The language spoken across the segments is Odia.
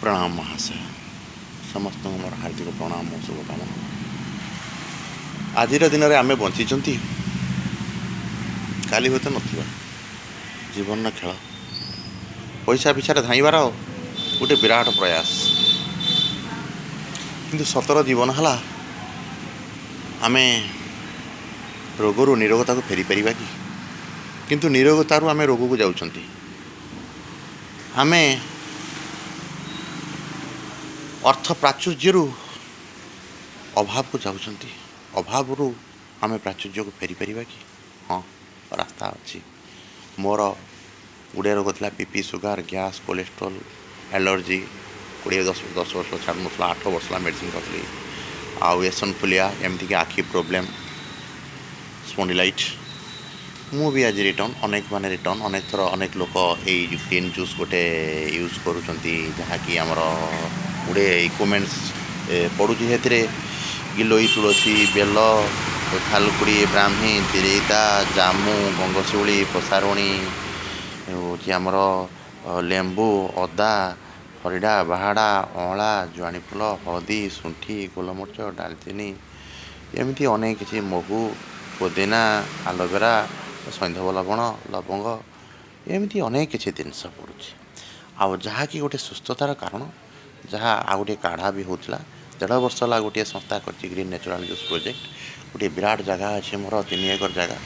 ପ୍ରଣାମ ମହାଶୟ। ସମସ୍ତଙ୍କୁ ମୋର ହାର୍ଦ୍ଦିକ ପ୍ରଣାମ ଓ ଶୁଭକାମନା। ଆଜିର ଦିନରେ ଆମେ ବଞ୍ଚିଛନ୍ତି, କାଲି ହୁଏତ ନଥିବା। ଜୀବନର ଖେଳ, ପଇସା ପିଛାରେ ଧାଇଁବାର ଗୋଟେ ବିରାଟ ପ୍ରୟାସ। କିନ୍ତୁ ସତର ଜୀବନ ହେଲା, ଆମେ ରୋଗରୁ ନିରୋଗତାକୁ ଫେରିପାରିବା କି? କିନ୍ତୁ ନିରୋଗତାରୁ ଆମେ ରୋଗକୁ ଯାଉଛନ୍ତି। ଆମେ ଅର୍ଥ ପ୍ରାଚୁର୍ଯ୍ୟରୁ ଅଭାବକୁ ଯାଉଛନ୍ତି। ଅଭାବରୁ ଆମେ ପ୍ରାଚୁର୍ଯ୍ୟକୁ ଫେରିପାରିବା କି? ହଁ, ରାସ୍ତା ଅଛି। ମୋର ଗୁଡ଼ିଏ ରୋଗ ଥିଲା: BP, sugar, gas, cholesterol, allergy। 20 10 ବର୍ଷ ଛାଡ଼ୁନଥିଲା। 8 ବର୍ଷ ହେଲା ମେଡ଼ିସିନ୍ ଖାଉଥିଲି। ଆଉ ଇଓସିନୋଫିଲିଆ, ଏମିତିକି ଆଖି ପ୍ରୋବ୍ଲେମ୍, ସ୍ପଣ୍ଡିଲାଇଟିସ୍। ମୁଁ ବି ଆଜି ରିଟର୍ଣ୍ଣ, ଅନେକ ମାନେ ରିଟର୍ଣ୍ଣ, ଅନେକ ଥର ଅନେକ ଲୋକ ଏଇ ଗ୍ରୀନ୍ ଜୁସ୍ ଗୋଟେ ୟୁଜ୍ କରୁଛନ୍ତି, ଯାହାକି ଆମର ଗୁଡ଼ିଏ ଇକ୍ୱିପମେଣ୍ଟସ୍ ପଡ଼ୁଛି। ସେଥିରେ ଗିଲୋଇ, ତୁଳସୀ, ବେଲ, ଥାଲକୁଡ଼ି, ବ୍ରାହ୍ମୀ, ଜିରେଇତା, ଜାମୁ, ଗଙ୍ଗଶିଉଳି, ପସାରୁଣୀ, ହେଉଛି ଆମର ଲେମ୍ବୁ, ଅଦା, ହରିଡ଼ା, ବାହାଡ଼ା, ଅଁଳା, ଜୁଆଣି ଫୁଲ, ହଳଦୀ, ଶୁଣ୍ଠି, ଗୋଲମରିଚ, ଡାଲଚିନି, ଏମିତି ଅନେକ କିଛି, ମହୁ, ପୋଦିନା, ଆଲୋଭେରା, ସୈନ୍ଧବ ଲବଣ, ଲବଙ୍ଗ, ଏମିତି ଅନେକ କିଛି ଜିନିଷ ପଡ଼ୁଛି। ଆଉ ଯାହାକି ଗୋଟେ ସୁସ୍ଥତାର କାରଣ, ଯାହା ଆଉ ଗୋଟିଏ କାଢ଼ା ବି ହେଉଥିଲା। ଦେଢ଼ ବର୍ଷ ହେଲା ଗୋଟିଏ ସଂସ୍ଥା କରିଛି, ଗ୍ରୀନ୍ ନ୍ୟାଚୁରାଲ୍ ଜୁସ୍ ପ୍ରୋଜେକ୍ଟ। ଗୋଟିଏ ବିରାଟ ଜାଗା ଅଛି ମୋର, 3 ଏକର ଜାଗା।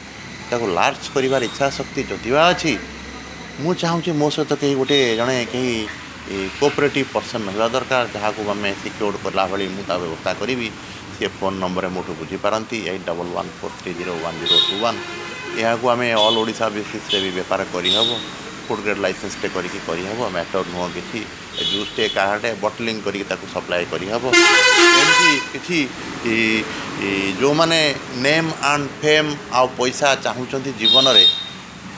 ତାକୁ ଲାର୍ଜ କରିବାର ଇଚ୍ଛା ଶକ୍ତି ଯଦିବା ଅଛି, ମୁଁ ଚାହୁଁଛି ମୋ ସହିତ କେହି ଗୋଟେ ଜଣେ କେହି କୋଅପରେଟିଭ୍ ପର୍ସନ୍ ରହିବା ଦରକାର, ଯାହାକୁ ଆମେ ସିକ୍ୟୋର୍ଡ଼ କଲା ଭଳି ମୁଁ ତା ବ୍ୟବସ୍ଥା କରିବି। ସିଏ ଫୋନ୍ ନମ୍ବରରେ ମୋଠୁ ବୁଝିପାରନ୍ତି, 8114301021। ଏହାକୁ ଆମେ ଅଲ୍ ଓଡ଼ିଶା ବେସିସ୍ରେ ବି ବେପାର କରିହେବ। ଫୁଡ଼୍ ଗ୍ରେଡ଼୍ ଲାଇସେନ୍ସଟେ କରିକି କରିହେବ, ମ୍ୟାଟର୍ ନୁହଁ କିଛି। ଜୁସ୍ଟେ, କାଢ଼ାଟେ ବଟଲିଂ କରିକି ତାକୁ ସପ୍ଲାଏ କରିହେବ। ଏମିତି କିଛି ଯେଉଁମାନେ ନେମ୍ ଆଣ୍ଡ ଫେମ୍ ଆଉ ପଇସା ଚାହୁଁଛନ୍ତି ଜୀବନରେ,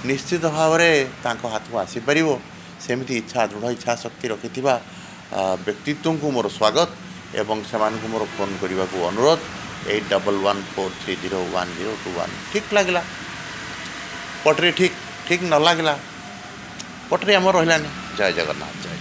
ନିଶ୍ଚିତ ଭାବରେ ତାଙ୍କ ହାତକୁ ଆସିପାରିବ। ସେମିତି ଇଚ୍ଛା, ଦୃଢ଼ ଇଚ୍ଛା ଶକ୍ତି ରଖିଥିବା ବ୍ୟକ୍ତିତ୍ୱଙ୍କୁ ମୋର ସ୍ୱାଗତ ଏବଂ ସେମାନଙ୍କୁ ମୋର ଫୋନ୍ କରିବାକୁ ଅନୁରୋଧ, 8114301021। ଠିକ୍ ଲାଗିଲା ପଟରେ ଠିକ୍, ଠିକ୍ ନ ଲାଗିଲା ପଟରେ ଆମର ରହିଲାନି। ଜୟ ଜଗନ୍ନାଥ, ଜୟ